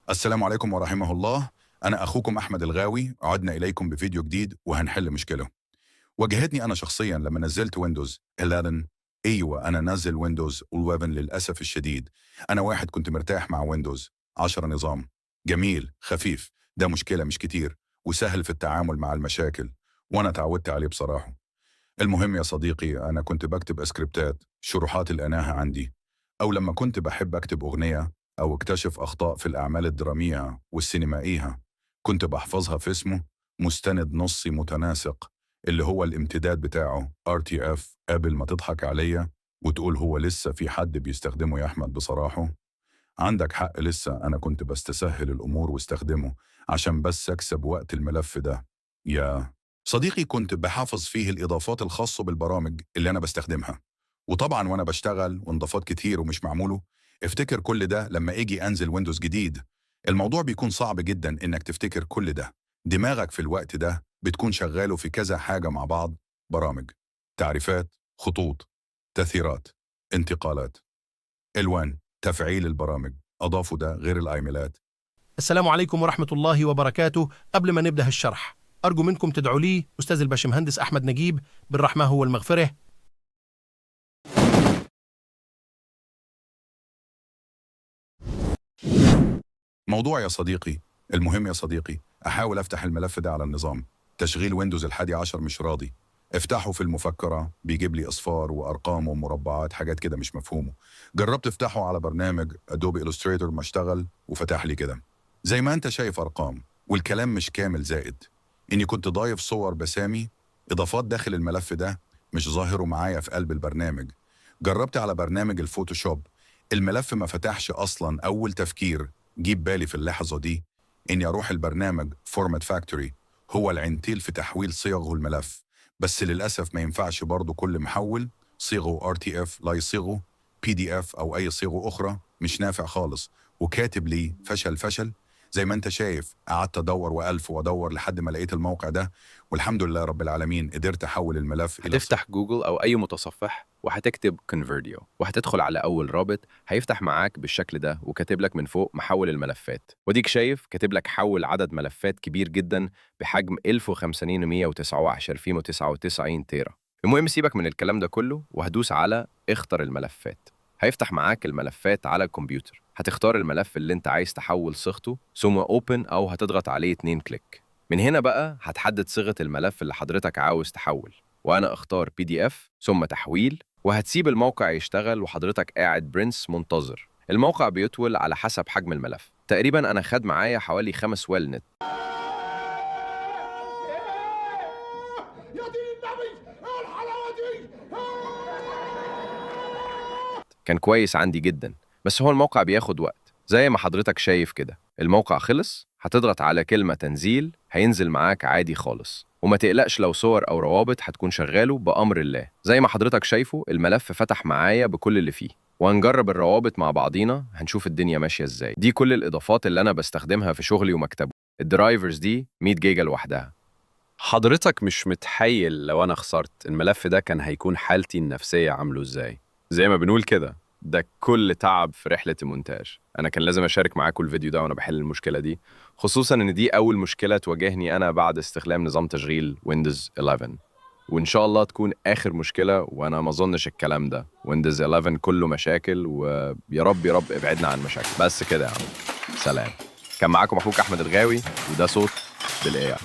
السلام عليكم ورحمة الله. أنا أخوكم أحمد الغاوي، عدنا إليكم بفيديو جديد وهنحل مشكلة واجهتني أنا شخصيا لما نزلت ويندوز 11. أيوة أنا نزل ويندوز 11 للأسف الشديد. أنا واحد كنت مرتاح مع ويندوز 10، نظام جميل خفيف، ده مشكلة مش كتير وسهل في التعامل مع المشاكل، وأنا تعودت عليه بصراحة. المهم يا صديقي، أنا كنت بكتب سكريبتات شروحات الأناها عندي، أو لما كنت بحب أكتب أغنية أو اكتشف أخطاء في الأعمال الدرامية والسينمائية، كنت بحفظها في اسمه مستند نصي متناسق اللي هو الامتداد بتاعه RTF. قبل ما تضحك عليا وتقول هو لسه في حد بيستخدمه يا أحمد، بصراحة عندك حق، لسه أنا كنت بستسهل الأمور واستخدمه عشان بس أكسب وقت. الملف ده يا صديقي كنت بحافظ فيه الإضافات الخاصة بالبرامج اللي أنا بستخدمها، وطبعا وأنا بشتغل وإضافات كتير ومش معموله افتكر كل ده. لما أجي أنزل ويندوز جديد الموضوع بيكون صعب جدا إنك تفتكر كل ده، دماغك في الوقت ده بتكون شغاله في كذا حاجة مع بعض، برامج، تعريفات، خطوط، تأثيرات، انتقالات، الوان، تفعيل البرامج، اضافوا ده غير الايميلات. السلام عليكم ورحمة الله وبركاته. قبل ما نبدأ الشرح أرجو منكم تدعوا لي أستاذ الباشمهندس أحمد نجيب بالرحمة والمغفرة. موضوع يا صديقي، المهم يا صديقي أحاول أفتح الملف ده على النظام تشغيل ويندوز 11 مش راضي افتحه في المفكرة، بيجيب لي أصفار وأرقام ومربعات حاجات كده مش مفهومه. جربت افتحه على برنامج Adobe Illustrator ما اشتغل، وفتح لي كده زي ما انت شايف أرقام والكلام مش كامل، زائد إني كنت ضايف صور بسامي إضافات داخل الملف ده مش ظاهره معايا في قلب البرنامج. جربت على برنامج الفوتوشوب الملف ما فتحش أصلا. أول تفكير جيب بالي في اللحظة دي إني أروح البرنامج Format Factory، هو العنتيل في تحويل صيغه الملف، بس للأسف ما ينفعش برضه، كل محول صيغه RTF لا يصيغه PDF أو أي صيغة أخرى مش نافع خالص، وكاتب لي فشل فشل زي ما انت شايف. قعدت ادور والف وادور لحد ما لقيت الموقع ده، والحمد لله رب العالمين قدرت احول الملف الى هتفتح جوجل أو أي متصفح وهتكتب Convertio وهتدخل على أول رابط هيفتح معاك بالشكل ده، وكاتب لك من فوق محول الملفات، وديك شايف كاتب لك حول عدد ملفات كبير جدا بحجم 1599 تيرا. المهم سيبك من الكلام ده كله وهدوس على اختر الملفات. هيفتح معاك الملفات على الكمبيوتر، هتختار الملف اللي انت عايز تحول صيغته ثم open او هتضغط عليه 2 click. من هنا بقى هتحدد صيغة الملف اللي حضرتك عاوز تحول، وانا اختار PDF ثم تحويل، وهتسيب الموقع يشتغل وحضرتك قاعد برنس منتظر. الموقع بيطول على حسب حجم الملف، تقريبا انا خد معايا حوالي 5 ولنت. يا دين النبي ايه الحلاوه دي؟ كان كويس عندي جدا، بس هو الموقع بياخد وقت زي ما حضرتك شايف كده. الموقع خلص، هتضغط على كلمة تنزيل هينزل معاك عادي خالص، وما تقلقش لو صور أو روابط هتكون شغاله بأمر الله. زي ما حضرتك شايفه الملف فتح معايا بكل اللي فيه، وهنجرب الروابط مع بعضينا هنشوف الدنيا ماشية ازاي. دي كل الإضافات اللي أنا بستخدمها في شغلي ومكتبه. ال drivers دي 100 جيجا لوحدها. حضرتك مش متخيل لو انا خسرت الملف ده كان هيكون حالتي النفسية عامله ازاي. زي ما بنقول كده، ده كل تعب في رحلة المونتاج. انا كان لازم اشارك معاكم الفيديو ده وانا بحل المشكلة دي، خصوصا ان دي اول مشكلة تواجهني انا بعد استخدام نظام تشغيل ويندوز 11، وان شاء الله تكون اخر مشكلة، وانا ما اظنش الكلام ده. ويندوز 11 كله مشاكل، ويا رب يا رب ابعدنا عن مشاكل. بس كده يا عم، سلام. كان معاكم اخوك احمد الغاوي، وده صوت بالاي.